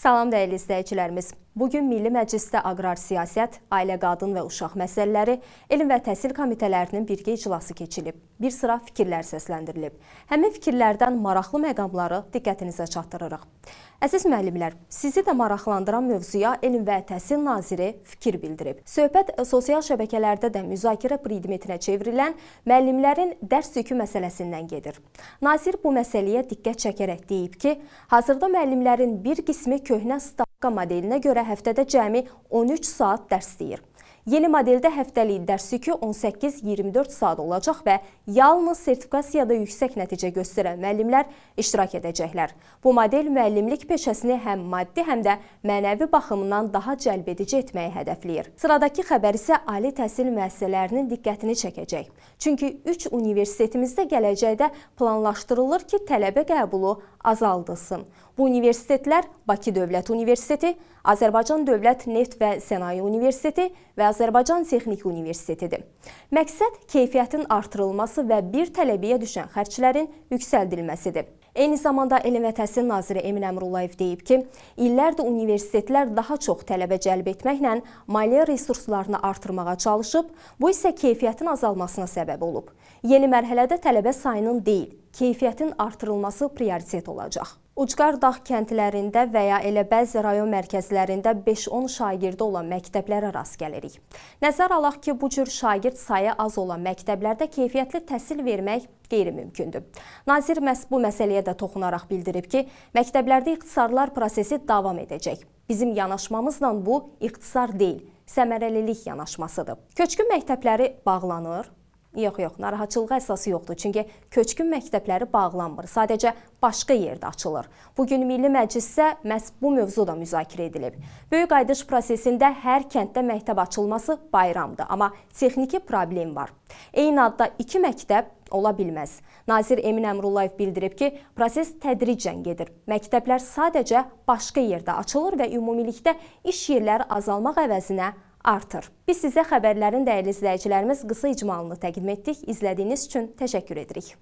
Salam, dəyərli izləyicilərimiz. Bu gün Milli Məclisdə Aqrar Siyasət, Ailə, Qadın və Uşaq Məsələləri, Elm və Təhsil Komitələrinin birgə iclası keçirilib. Bir sıra fikirlər səsləndirilib. Həmin fikirlərdən maraqlı məqamları diqqətinizə çatdırırıq. Əziz müəllimlər, sizi də maraqlandıran mövzuya Elm və Təhsil Naziri fikir bildirib. Söhbət sosial şəbəkələrdə də müzakirə predmetinə çevrilən müəllimlərin dərs yükü məsələsindən gedir. Nazir bu məsələyə diqqət çəkərək deyib ki, hazırda müəllimlərin bir qismi köhnə stavka modelinə görə həftədə cəmi 13 saat dərs deyir. Yeni modeldə həftəlik dərs yükü 18-24 saat olacaq və yalnız sertifikasiyada yüksək nəticə göstərən müəllimlər iştirak edəcəklər. Bu model müəllimlik peşəsini həm maddi, həm də mənəvi baxımdan daha cəlbedici etməyi hədəfləyir. Sıradakı xəbər isə ali təhsil müəssisələrinin diqqətini çəkəcək. Çünki 3 universitetimizdə gələcəkdə planlaşdırılır ki, tələbə qəbulu azaldılsın. Bu universitetlər Bakı Dövlət Universiteti, Azərbaycan Dövlət Neft və Sənaye Universiteti və Azərbaycan Texniki Universitetidir. Məqsəd keyfiyyətin artırılması və bir tələbəyə düşən xərclərin yüksəldilməsidir. Eyni zamanda Elm və Təhsil Naziri Emin Əmrullayev deyib ki, illərdir universitetlər daha çox tələbə cəlb etməklə maliyyə resurslarını artırmağa çalışıb, bu isə keyfiyyətin azalmasına səbəb olub. Yeni mərhələdə tələbə sayının deyil, keyfiyyətin artırılması prioritet olacaq. Ucqar dağ kəndlərində və ya elə bəzi rayon mərkəzlərində 5-10 şagirdi olan məktəblərə rast gəlirik. Nəzər alaq ki, bu cür şagird sayı az olan məktəblərdə keyfiyyətli təhsil vermək qeyri-mümkündür. Nazir məhz bu məsələyə də toxunaraq bildirib ki, məktəblərdə ixtisarlar prosesi davam edəcək. Bizim yanaşmamızla bu ixtisar deyil, səmərəlilik yanaşmasıdır. Köçkün məktəbləri bağlanır. Yox, yox, narahatçılığa əsası yoxdur. Çünki köçkün məktəbləri bağlanmır, sadəcə başqa yerdə açılır. Bu gün Milli Məclisdə məhz bu mövzu da müzakirə edilib. Böyük qayıdış prosesində hər kənddə məktəb açılması bayramdır, amma texniki problem var. Eyni adda iki məktəb ola bilməz. Nazir Emin Əmrullayev bildirib ki, proses tədricən gedir. Məktəblər sadəcə başqa yerdə açılır və ümumilikdə iş yerləri azalmaq əvəzinə artır. Biz sizə xəbərlərin, dəyərli izləyicilərimiz, qısa icmalını təqdim etdik. İzlədiyiniz üçün təşəkkür edirik.